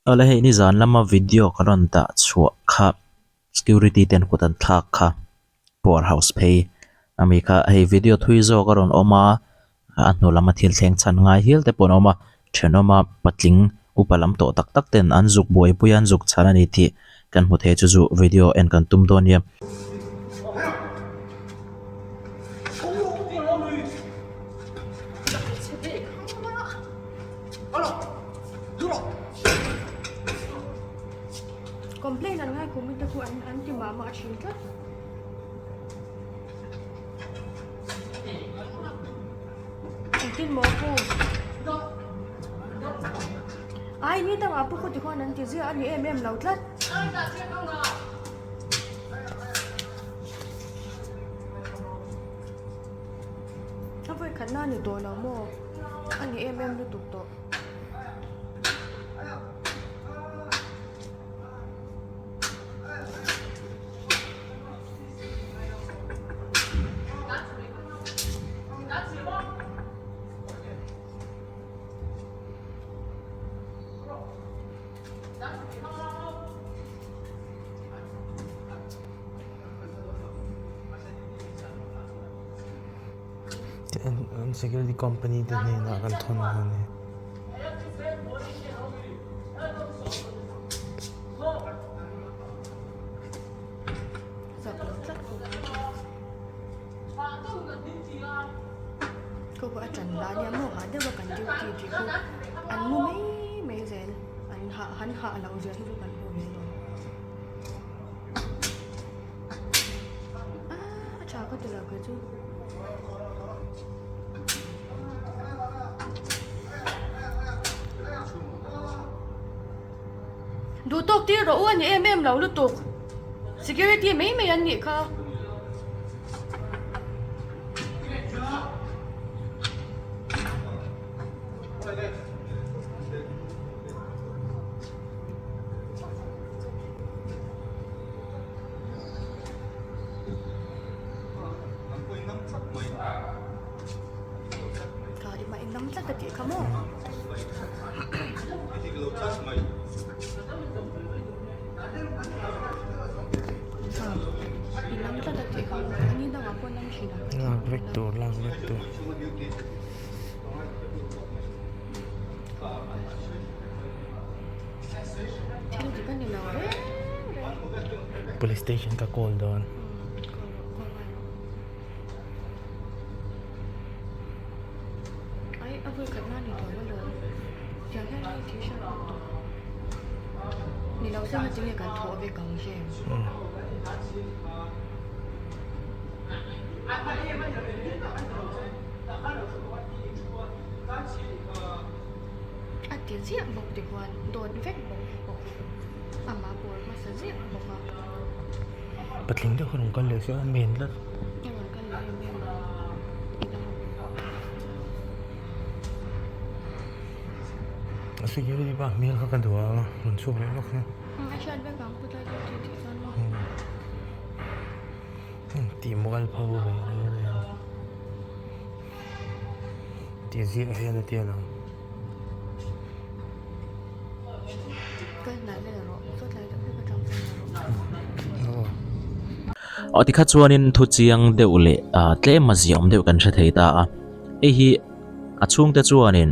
Awle hei nizan lama video ka rawn dah chhuah kha security ten kut an thlak kha power house phei ami kha hei video thui zawk a rawn awm a a hnu lama thil thleng chhan ngai hial te pawh an awm a thenawma patling upa lam tawh tak tak ten an zuk buaipui a an zuk chhan a ni tih kan hmu thei chu chu video en kan tum dawn nia. Complaint an ngai khum te khu an an ti mah mah thin tlat. Engtin maw pu? Ai ni dangah pu khuti khuan an ti ziah a ni em em lo tlat. A vawi khatna a ni tawh lo maw? A ni em em lutuk tawh. An security company te hnenah kan thawn a ni. Duh tawk tir rawh u a ni em em lo lutuk security mai mai an nih kha. Kha i mah in nam tlat a tih kha maw. Kha i nam tlat a tih kha maw a ni dangah pawh nam thin ang ka Lak vek tur lak vek tur. Thil dik a ni lo reng reng. Police station ka call dawn. Ai a vawi khat na ni tawh alawm tiang hian hei thil hriat bawk tawh ni lo se ngatinge kan thawh vek ang che. A ti ziah bawk ti khuan dawt vek bawk bawk amah pawl hmasa ziah bawk a. Patling deuh kha rawn kal leh se a men tlat. A rawn kal leh em em a. A security pa hmel kha ka duh a rawn chhuak leh lawk se. A hriat vek ang putlai deuh tih tih chuan maw. Tih mual pho ve reng reng. Tih ziah hian a tia lo. Aw tikha chuanin thu chiang deuh leh ah tlem a ziah awm deuh kan hre thei ta a hei hi a chhungte chuanin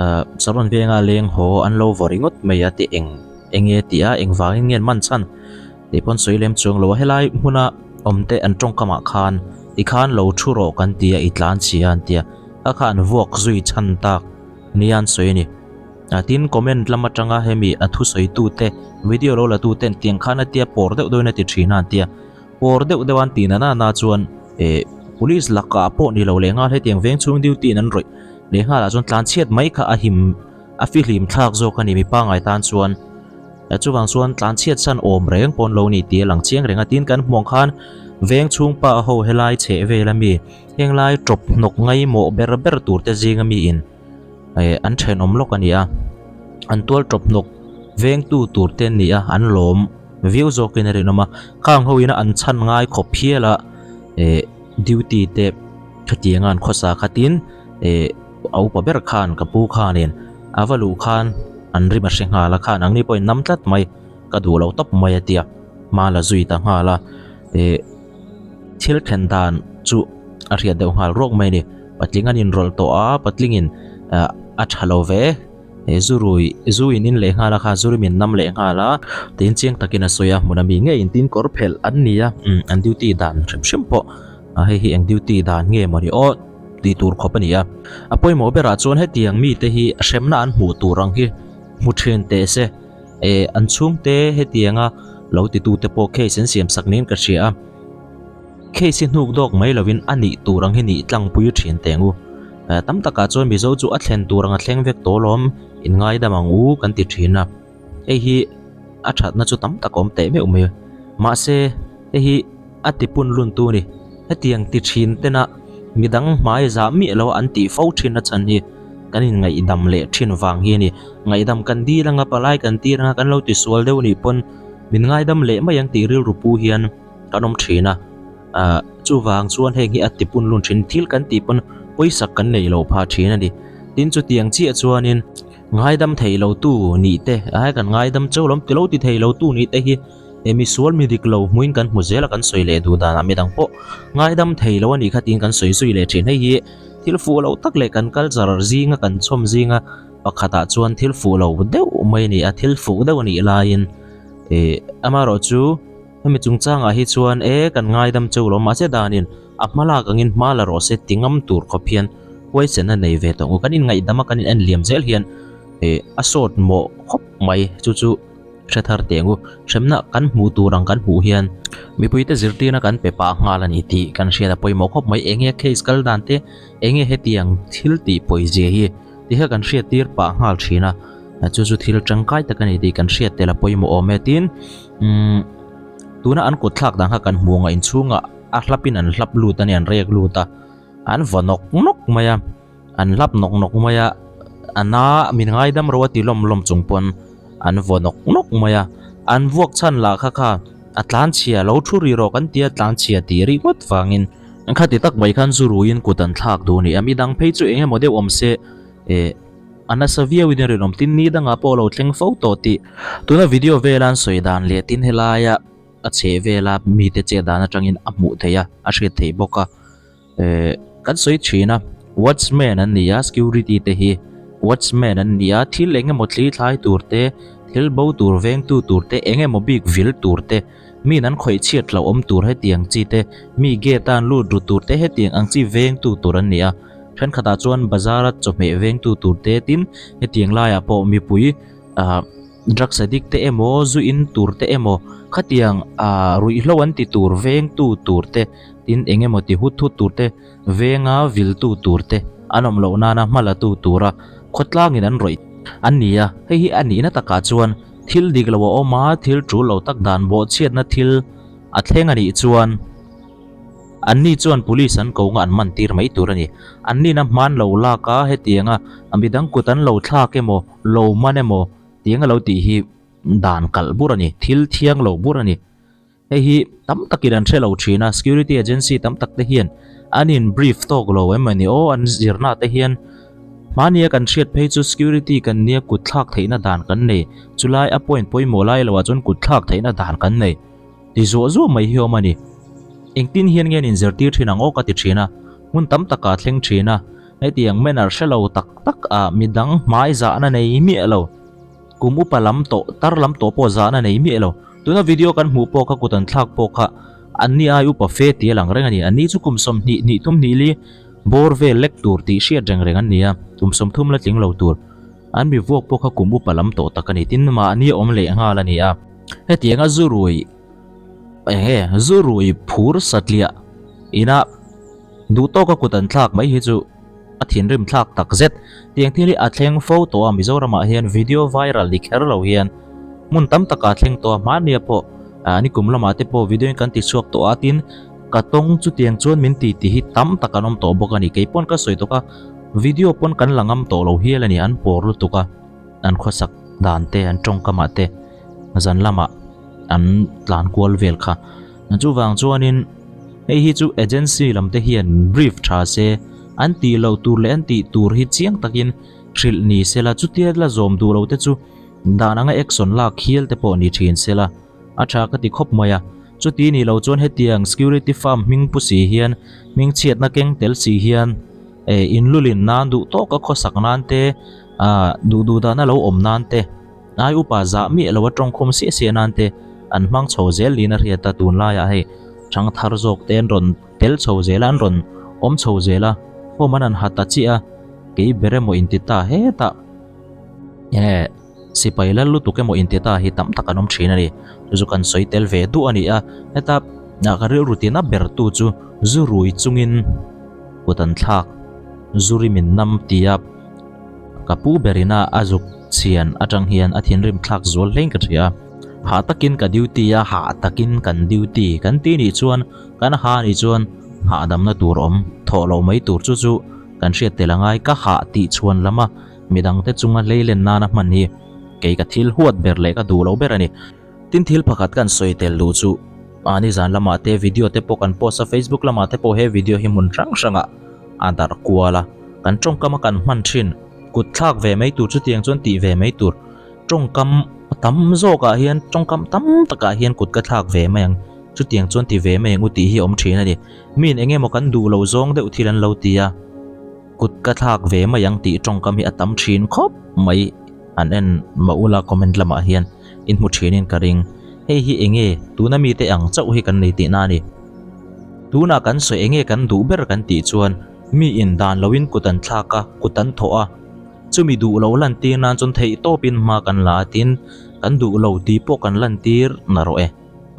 ah saron venga leng haw an lo vaw ringawt mai a tih eng enge tih a engvangin nge an man chhan tih pawn sawi lem chuang lo a helai hmuna awm te an tawngkam ah khan tikhan lo thu rawh kan ti a i tlan chhia an ti a kha kha an vuak zui chhan tak nia an sawi a ni ah tin comment lam atanga hemi a thusawi tu te video lo la tu ten tiang khan a tia pawr deuh deuhin a ti thin a an tia pawr deuh deuh a an tih na na chuan eh police lakah pawh ni lo leh nghal hetiang veng chhung duty in an rawih leh nghal ah chuan tlan chhiat mai kha a him a fihlim thlak zawk a ni mi pangngai tan chuan. Chuvang chuan tlan chhiat san awm reng pawn lo ni tih a lang chiang reng a, tin kan hmuh ang khan veng chhung pa ho helai chheh vel ami henglai tawp hnawk ngaimawh ber ber tur te zing ami in eh an thenawm lawk a ni a, an tual tawp hnawk vengtu tur te an ni a, an lawm viau zawkin a rinawm a, khang ho ina an chhan ngai khawp hial a eh duty te khatianga an khawsa khatin eh a upa ber khan ka pu khanin a va luh khan. an rim a hre nghal a, khan ang ni pawhin nam tlat mai, ka duh lo tawp mai a tia, hma la zui ta nghal a, eh thil thlen dan chu a hriat deuh nghal ruak mai a ni, patling an inrawlh tawh a, patlingin ah a tha lo ve. He zu rui zu in in leh nghal a kha zu rim in nam leh nghal a tiin chiang takin a sawi a hmun ami ngei in tin kawr phelh an ni a umm an duty dan hrim hrim pawh a hei hi eng duty dan nge mawni aw tih tur khawp a ni a a pawimawh berah chuan hetiang mite hi hremna an hmuh tur ang hi hmu thin teh se eh an chhungte hetianga lo titute pawh case an siam sak niin ka hria a. Case hi hnuk dawk mai lovin a nih tur ang hi nih tlangpui thin teh ang u. Tam takah chuan Mizo chu a thlen tur ang a thleng vek tawh alawm, inngaidam ang u kan ti thin a. Hei hi a thatna chu tam tak a awm teh meuh mai. Mahse, hei hi a tipun luntu a ni. Hetiang ti thin tena midang hmai zah miah lo an tih fo thin a chhan hi kan inngaihdam leh thin vang hi a ni. Ngaihdam kan dil anga palai kan tir anga kan lo tisual deuh nih pawn min ngaidam leh mai ang tih rilru pu hian kan awm thin a, ah chuvang chuan heng hi a ti pun lun thin, thil kan tih pawn pawisa kan neih loh phah thin a ni. Tin chutiang chiah chuanin ngaidam thei lo tu nih te, ai kan ngaidam cheu lawm ti lo ti thei lo tu nih te hi he misual mi dik lo hmuin kan hmu zel a kan sawi leh duh danah midang pawh ngaidam thei lo a nih kha tiin kan sawi zui leh thin. Hei hi thil fuh loh tak leh kan culture zinga kan chhawm zinga pakhatah chuan thil fuh lo deuh mai a ni a, thil fuh deuh a nih laiin eh amaherawhchu Hemi chungchangah hi chuan e kan ngaidam cheu lo mahse danin a hma lak angin hma la rawh se ti ngam tur khawp hian huaisen a nei ve tawh ang u. Kan inngaihdam a kan in en liam zel hian e a sawt mawh khawp mai chu chu hre thar teh ang u. Hremna kan hmuh tur ang kan hmuh hian mipuite zirtirna kan pe pah nghal a ni tih kan hriat a pawimawh khawp mai. Enge case kal dan te enge hetiang thil tih pawizia hi ti kha kan hriat tir pah nghal thin a chu chu thil tangkai tak a ni tih kan hriat tel a pawimawh awm e tin. Umm tuna an kut thlak dan kha kan hmu ang a inchhungah a hlapin an hlap lut a ni an rek lut a an vaw nawk nawk mai a an hlap nawk nawk mai a a na min ngaidam ro a ti lawm lawm chung pawn an vaw nawk nawk mai a an vuak chhan lah kha kha a tlanchhia lo thu ri rawh kan tia tlanchhia tih ri ngawt vangin khati tak mai khan zu ruiin kut an thlak duh a ni a midang phei chu eng emaw deuh awm se eh. A nasa viau in a rinawm tin ni dangah pawh a lo thleng fo tawh tih tuna video vela an sawi dan leh tin helaia a chheh vela mite chet dan atangin a hmuh theih a, a hriat theih bawk a. Eh kan sawi thin a, watchman an ni a, security te hi watchman an ni a, thil eng emaw thli thlai tur te, thil bo tur vengtu tur te, eng emaw bik vil tur te, min an khawih chhiat loh awm tur hetiang chi te, mi gate a an lut ru tur te hetiang ang chi vengtu tur an ni a. Thenkhatah chuan bazar a chawhmeh vengtu tur te tin hetiang laiah pawh mipui ah drugs addict te emaw zu in tur te emaw khatiang ah ruihhlo an ti tur vengtu tur te tin eng emaw ti hut hut tur te venga viltu tur te an awm loh nana hma la tu tura khawtlangin an rawih an ni a, hei hi a nihna takah chuan thil dik lo a awm a thil tul lo tak dan bawhchhiatna thil a thleng a nih chuan. Anni chuan police an ko nga an man tir mai tur a ni. Annin a hman lo lak a, hetianga midang kut an lo thlak emaw, lo man emaw tiang a lo tih hi dan kalh bur a ni, thil thiang lo bur a ni. Hei hi tam takin an hre lo thin a, security agency tam tak te hian an in brief tawk lo em ani aw, an zirna te hian hmania kan hriat phei chu security kan nia kut thlak theihna dan kan nei, chulai a point pawimawh lai loah chuan kut thlak theihna dan kan nei. Ti zuah zuah mai hi awm a ni. Engtin hian nge an inzirtir thin ang aw ka ti thin a, hmun tam takah a thleng thin a, hetiang manner hre lo tak tak ah midang hmai zahna nei miah lo, kum upa lam tawh tar lam tawh pawh zahna nei miah lo. Tuna video kan hmuh pawh kha kut an thlak pawh kha anni ai upa fe tih a lang reng a ni. Anni chu kum 20 hnih thum hnih li bawr vel lek tur tih hriat reng reng an ni a, kum 30 la tling lo tur. An mi vuak pawh kha kum upa lam tawh tak a ni, tin mahni awm leh nghal a ni a. Hetianga zu rui eng nge zu rui phur satliah ina duh tawka kut an thlak mai hi chu a thinrim thlak tak zet. Tiang thil hi a thleng fo tawh a, Mizoramah hian video viral ni kher lo hian hmun tam takah a thleng tawh a, hmania pawh nikum lamah te pawh video in kan ti chhuak tawh a, tin ka tawng chutiang chuan min ti tih hi tam tak an awm tawh bawk a ni. Kei pawn ka sawi tawk a, video pawn kan la ngam tawh lo hial a ni, an pawr lutuk a. An khawsak dan te, an tawngkamah te zan lamah an tlan kual vel kha. Chuvang chuanin hei hi chu agency lam te hian brief tha se, an tih loh tur leh an tih tur hi chiang takin Hrilh ni sela chutia la zawm duh lo te chu dan anga action lak hial te pawh ni thin sela a tha ka ti khawp mai a. Chuti ni lo chuan hetiang security firm hming pu si hian hming chhiatna keng tel si hian eh inlulin nan duh tawka khawsak nan te ah duh duh dana lo awm nan te ai upa zah miah lo a tawngkhum siah siah nan te an hmang chho zel niin a hriat a tunlaiah hei thangthar zawk te an rawn tel chho zel a an rawn awm chho zel a form an han ha ta chiah a kei ber emaw inti ta hetah enge sipai lal lutuk emaw inti ta hi tam tak an awm thin a ni chu chu kan sawi tel ve duh a ni a heta ka rilru tina ber tu chu zu rui chungin kut an thlak zu rim in nam tia ka pu berin a a zuk chhian atang hian a thinrim thlak zual hlein ka hria a. Hah takin ka duty a, hah takin kan duty kan ti nih chuan kan ha nih chuan hahdamna tur awm thawh loh mai tur chu chu kan hriat tel angai ka hah tih chhuan lama midangte chunga hleilen nana hman hi kei ka thil huat ber leh ka duh loh ber a ni. Tin thil pakhat kan sawi tel duh chu mahni zan lamah te video te pawh kan post a facebook lamah te pawh he video hi hmun hrang hrangah a darh kual a kan tawngkam a kan hman thin kut thlak ve mai tur chutiang chuan tih ve mai tur Tawngkam tam zawkah hian tawngkam tam takah hian kut ka thlak ve mai ang, chutiang chuan ti ve mai ang u tih hi a awm thin a ni. Miin eng emaw kan duh lo zawng deuh thil an lo ti a, kut ka thlak ve mai ang tih tawngkam hi a tam thin khawp mai an en mah ula comment lamah hian in hmu thinin ka ring. Hei hi eng nge tuna mite ang chauh hi kan nei tihna a ni. Tunah kan sawi eng nge kan duh ber kan tih chuan miin dan loin kut an thlak a, kut an thawh a, Chumi duh lo lantir nan chuan theih tawpin hma kan la a tin, kan duh lo tih pawh kan lantir na rawh e.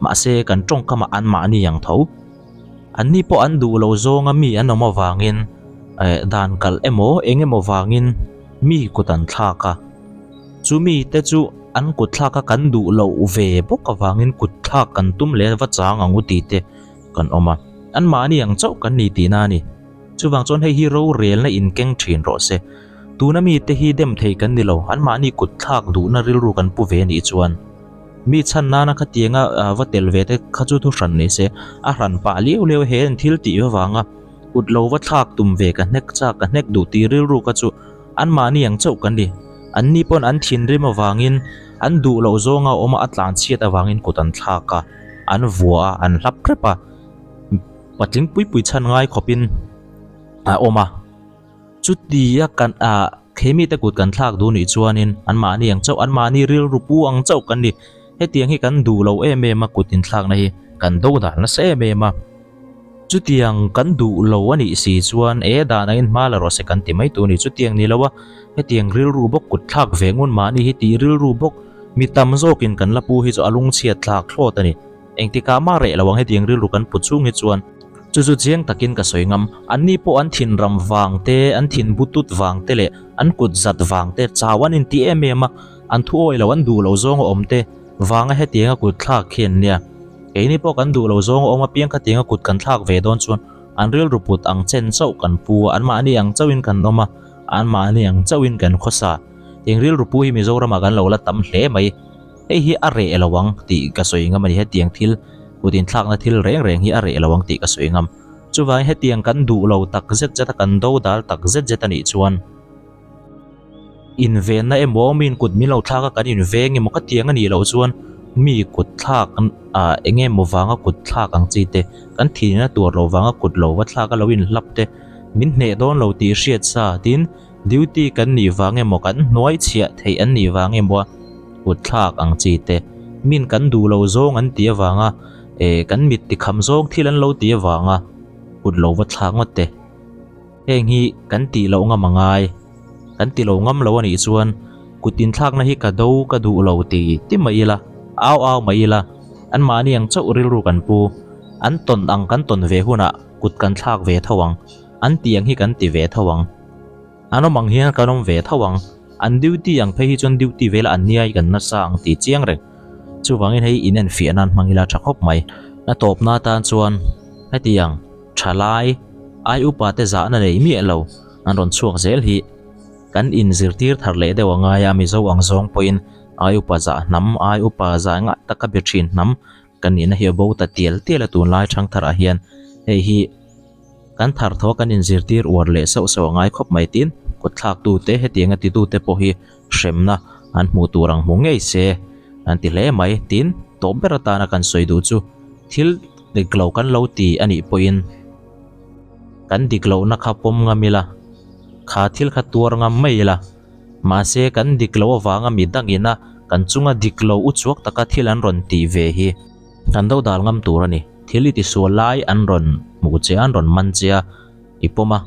Mahse, kan tawngkamah anmahni ang tho. Anni pawh an duh lo zawnga mi an awm avangin eh dan kalh emaw eng emaw vangin mi kut an thlak a. Chumi te chu an kut thlak a kan duh loh ve bawk avangin kut thlak kan tum leh va chang ang u tih te kan awm a. Anmahni ang chauh kan ni tihna a ni. Chuvang chuan hei hi rorelna in keng thin rawh se. Tuna mite hi dem thei kan ni lo, anmahni kut thlak duhna rilru kan pu ve anih chuan. Mi chhan nana khatianga va tel ve te kha chu thu hran ni se, a hran pah liau liau he an thil tih avanga kut lo va thlak tum ve ka hnek chak ka hnek duh tih rilru kha chu anmahni ang chauh kan ni. Anni pawn an thinrim avangin an duh loh zawnga awm a, a tlanchhiat avangin kut an thlak a, an vua a, an hlap hrep a. Patling pui pui chhan ngai khawpin a awm a, chutia kan ah he mite kut kan thlak duh nih chuanin anmahni ang chauh anmahni rilru pu ang chauh kan ni. Hetiang hi kan duh lo em em a kut inthlakna hi kan do dan nasa em em a, chutiang kan duh lo a nih si chuan e dan angin hma la rawh se kan ti mai tur a ni. Chutiang ni lo a hetiang rilru bawk kut thlak ve ngun mahni hi tih rilru bawk mi tam zawkin kan la pu hi chu a lungchhiat thlak thlawt a ni. Engtikah mah reh lo ang hetiang rilru kan put chhung hi chuan chu chu chiang takin ka sawi ngam. Anni pawh an thinram vang te, an thin butut vang te leh an kut zat vang te chau an inti em em a, an thu awih lo an duh lo zawng a awm te vanga hetianga kut thlak khi an nia. Keini pawh kan duh lo zawng a awm apiang khatianga kut kan thlak ve dawn chuan an rilru put ang chen chauh kan pu a, anmahni ang chauhin kan awm a, anmahni ang chauhin kan khawsa. Tiang rilru pu hi Mizoramah kan lo la tam hle mai. Hei hi a reh lo ang tih ka sawi ngam a ni. Hetiang thil kut inthlakna thil reng reng hi a reh lo ang tih ka sawi ngam. Chuvangin hetiang kan duh lo tak zet zet a, kan do dal tak zet zet a nih chuan invenna emaw miin kut min lo thlak a kan inveng emaw ka tiang a nih loh chuan mi kut thlak ah eng emaw vanga kut thlak ang chi te, kan thihna tuar loh vanga kut lo va thlak a lo inhlap te min hneh dawn lo tih hriat sa tin Duty kan nih vang emaw kan hnuai chhiah theih an nih vang emaw a kut thlak ang chi te, min kan duh lo zawng an tih avanga eh kan mit tikham zawng thil an lo tih avanga kut lo va thlak ngawt te. Heng hi kan tih loh ngam a ngai, kan ti lo ngam lo a nih chuan kut inthlakna hi ka do ka duh lo ti ti mai ila, au au mai ila, anmahni ang chauh rilru kan pu, an tawn ang kan tawn ve hunah kut kan thlak ve tho ang, an tih ang hi kan ti ve tho ang. An awm ang hian kan awm ve tho ang. An duty ang phei hi chuan duty vela an niai kan nasa ang tih chiang reng. Chuvangin hei inenfiah nan hmang ila tha khawp mai. A tawpna atan chuan hetiang thalai ai upa te zahna nei miah lo an rawn chhuak zel hi kan inzirtir thar leh deuh a ngai a, Mizo ang zawng pawhin ai upa zah hnam, ai upa zah ngah taka be thin hnam kan nihna hi a bo ta tial tial a tunlai thangtharah hian hei hi Kan thar thaw kan inzirtir uar leh sauh sauh a ngai khawp mai tin. kut thlaktute hetianga titute pawh hi hremna an hmuh tur ang hmu ngei se an ti hle mai. Tin, tawp ber atana kan sawi duh chu thil dik lo kan lo ti a nih pawhin kan dik lohna kha pawm ngam ila, kha thil kha tuar ngam mai ila, mahse kan dik loh avanga mi dangina kan chunga dik lo uchuak taka thil an rawn tih ve hi kan do dal ngam tur a ni. Thil i tisual lai an rawn hmuh che a, an rawn man che a, i pawm a.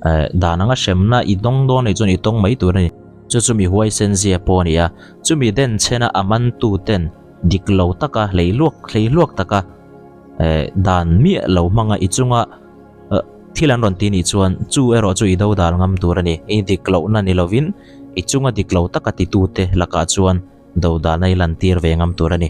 Eh, dan anga hremna i dawng dawn anih chuan i tawng mai tur a ni. Chu chu mi huaisen zia pawh a ni a, chumi den chhena a mantu ten dik lo taka hleihluak hleihluak taka eh dan miah lo hmanga i chunga eh thil an rawn ti nih chuan chu erawh chu i do dal ngam tur a ni. I dik lohna ni lovin i chunga dik lo taka titute lakah chuan do dana i lantir ve ngam tur a ni.